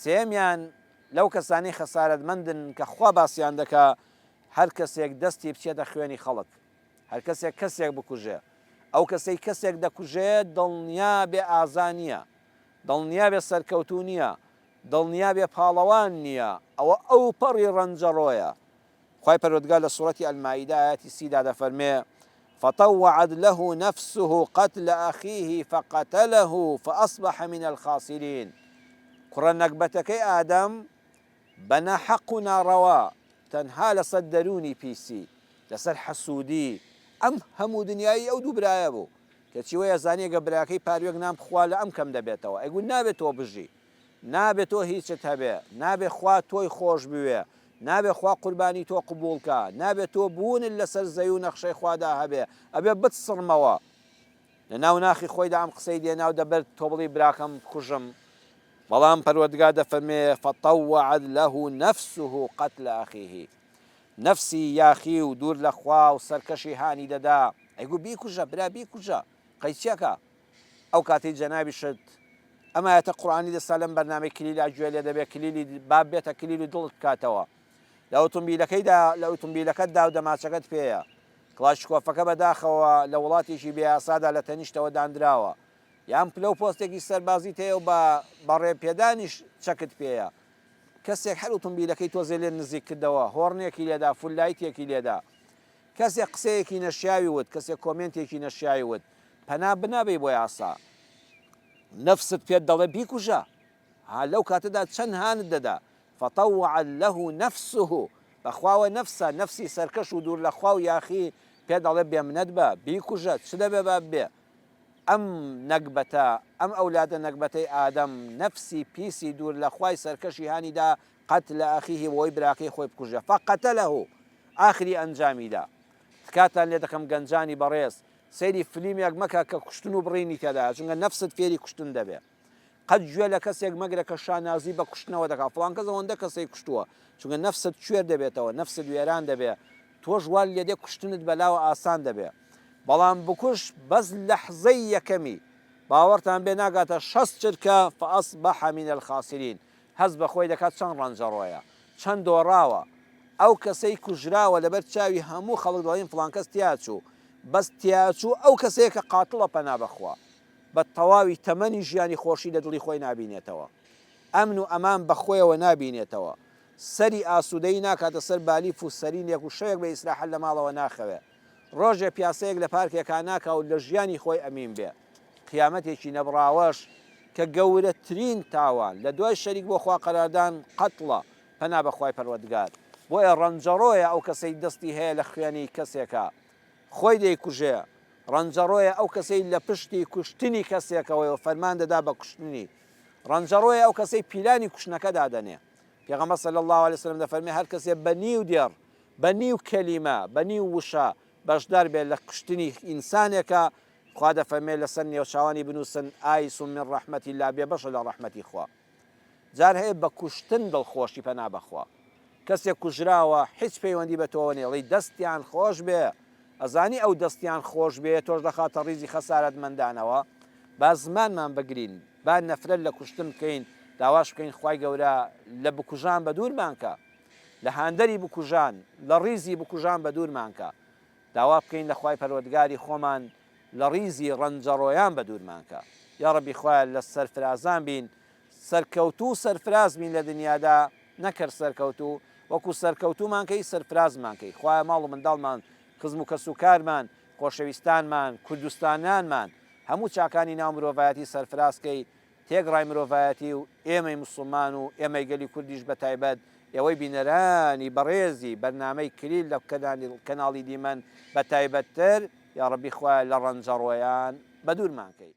سێیەمیان لەو کەسانەی خەسارەتمەندن کە خوا باسیان دەکا هەر کەسێک دەستی بچێتە خوێنی خەڵک، هەر کەسێک کەسێک بکوژێ، ئەو کەسەی کەسێک دەکوژێ دڵنیا بێ ئازا نییە، دڵنیا بێ سەرکەوتوو نییە، دڵنیا بێ پاڵەوان نییە، ئەوە ئەوپەڕی ڕەنجەڕۆیە. خوای پەروەردگار لە سوڕەتی المائدە ئایەتی سی دا دەفەرموێ، فطوعت له نفسه قتل اخیه فقتله فاصبح من الخاسرین، کوڕە نەگبەتەکەی ئادەم بە ناحەق و ناڕەوا تەنها لەسەر دەروونی پیسی، لەسەر حەسوودی، ئەم هەموو دنیایی ئەو دوو برایە بوو، کەچی وەی ئەزانی گەر براکەی پاروێک نان بخوا لە ئەم کەم دەبێتەوە، ئەیگوت نابێ تۆ بژی، نابێ تۆ هیچت هەبێ، نابێ خوا تۆی خۆش بوێ، نابێ خوا قوربانی تۆ قبوڵ کا، نابێ تۆ بوونت لەسەر زەوی و نەخشەی خوادا هەبێ، ئەبێ بتسڕمەوە. لە ناو ناخی خۆیدا ئەم قسەی دێنا و دەبرد تۆ بڵێی براکەم بکوژم، بەڵام پەروەردگار دەفەرموێ، فطوعت له نفسه قتل اخیه، نەفسی یاخی و دوور لە خوا و سەرکەشی هانی دەدا، ئەیگوت بیکوژە برا بیکوژە، قەیچیەکە. ئەو کاتەی جەنابیشت ئەم ئایەتە قورئانی دەستا لەم بەرنامەی کلیلا گوێ لێ دەبێ کلیلی با بێتە کلیل و دڵت بکاتەوە لە ئۆتۆمبیلەکەیدا لە ئۆتۆمبیلەکەتدا و دەماچەکەت پێیە کڵاشکۆفەکە بەداخەوە لە وڵاتێکی بێ یاسادا لە تەنیشتەوە دانراوە یان پلە و پۆستێکی سەربازیت هەیە و بە بەڕێ پێدانیش چەکت پێیە کەسێک هەر ئۆتۆمبیلەکەی تۆزێ لێ نزیک کردەوە هۆڕنێکی لێدا فوللایتێکی لێدا کەسێک قسەیەکی نەشیاوی وت، کەسێک کۆمێنتێکی نەشیاوی وت، پەنا بنابەی بۆ یاسا. نەفست پێت دەڵێ بیکوژە. ها لەو کاتەدا چەند هانت دەدا، فطوعت له نفسه، بەخواوە نەفسە، نەفسی سەرکەش و دوور لە خوا و یاخی پێت دەڵێ بێمنەت بە، بیکوژە، چ دەبێ با ببێ. ئەم نەگبەتە، ئەم ئەولادە نەگبەتەی ئادەم، نەفسی پیسی دوور لە خوای سەرکەشی هانی دا قتل اخیه بۆی براکەی خۆی بکوژێ، فقتله، ئاخری ئەنجامی دا. تکاتان لێ دەکەم گەنجانی بەڕێز سەیری فلیمێک مەکە کە کوشتن و بڕینی تێدایە چونکە نەفست فێری کوشتن دەبێ. قەت گوێ لە کەسێک مەگرە کە شانازی بە کوشتنەوە دەکا فڵان کەس ئەوەندە کەسەی کوشتووە چونکە نەفست کوێر دەبێتەوە نەفست وێران دەبێ تۆش وات لێدێ کوشتنت بەلاوە ئاسان دەبێ بەڵام بکوژ بەس لەحزەی یەکەمی باوەڕتان بێ ناگاتە 60 چرکە فاصبح من الخاسرین هەست بە خۆی دەکات چەند ڕەنجەڕۆیە چەند دۆڕاوە ئەو کەسەی کوژراوە لەبەر چاوی هەموو خەڵک دەڵین فڵان کەس تیاچوو بەس تیاچوو ئەو کەسەیە کە قاتڵە پەنا بەخوا بە تەواوی تەمەنی ژیانی خۆشی لە دڵی خۆی نابینێتەوە ئەمن و ئەمان بە خۆیەوە نابینێتەوە سەری ئاسوودەیی ناکاتە سەر بالیف و سەرینێک و شەوێک بە ئیسراحەت لە ماڵەوە ناخەوێ ڕۆژێ پیاسەیەک لە پارکێکا ناکا و لە ژیانی خۆی ئەمین بێ قیامەتێکی نەبڕاوەش کە گەورەترین تاوان لە دوای شەریک بۆ خوا قەراردان قەتڵە پەنا بە خوای پەروەردگار بۆیە ڕەنجەڕۆیە ئەو کەسەی دەستی هەیە لە خوێنی کەسێکا خۆی دەیکوژێ ڕەنجەڕۆیە ئەو کەسەی لە پشتی کوشتنی کەسێکەوەیە و فەرمان دەدا بە کوشتنی ڕەنجەڕۆیە ئەو کەسەی پیلانی کوشتنەکە دادەنێ پێغەمبەر صلی اللە علیه وسلم دەفەرمێ هەر کەسێ بە نیو دێڕ بە نیو کەلیمە بە نیو وشە بەشدار بێت لە کوشتنی ئینسانێکا خوا دەفەرمێ لەسەر نێوچاوانی بنووسن آیس من رحمة اللە بێبەشە لە ڕەحمەتی خوا. جار هەیە بە کوشتن دڵخۆشی پەنا بەخوا کەسێک کوژراوە حیچ پەیوەندی بە تۆوە نیە ڵی دەستیان خۆش بێ ئەزانی ئەو دەستیان خۆش بێ تۆش دەخاتە ڕیزی خەسارەتمەندانەوە با زمانمان بگرین با نەفرەت لە کوشتن بکەین داواش بکەین خوای گەورە لە بکوژان بەدوورمان کە لە هاندەری بکوژان لە ڕیزی بکوژان بەدوورمان کە داوا بکەین لە خوای پەروەردگاری خۆمان لە ڕیزی ڕەنجەڕۆیان بەدوورمان کە. یاڕەبی خوایە لە سەرفرازان بین سەرکەوتوو و سەرفراز بین لە دنیادا نەک هەر سەرکەوتوو وەکو سەرکەوتوومان کەی سەرفرازمان کەی خوایە ماڵ و منداڵمان خزم و کەس و کارمان خۆشەویستانمان کوردستانیانمان هەموو چاکانی ناو مرۆڤایەتی سەرفراز کەی تێکڕای مرۆڤایەتی و ئێمەی موسڵمان و ئێمەی گەلی کوردیش بە تایبەت ئێوەی بینەرانی بەڕێزی بەرنامەی کلیل لە کەناڵی دیمەن بە تایبەتتر یاڕەبی خوایە لە ڕەنجەڕۆیان بەدوورمان کەی.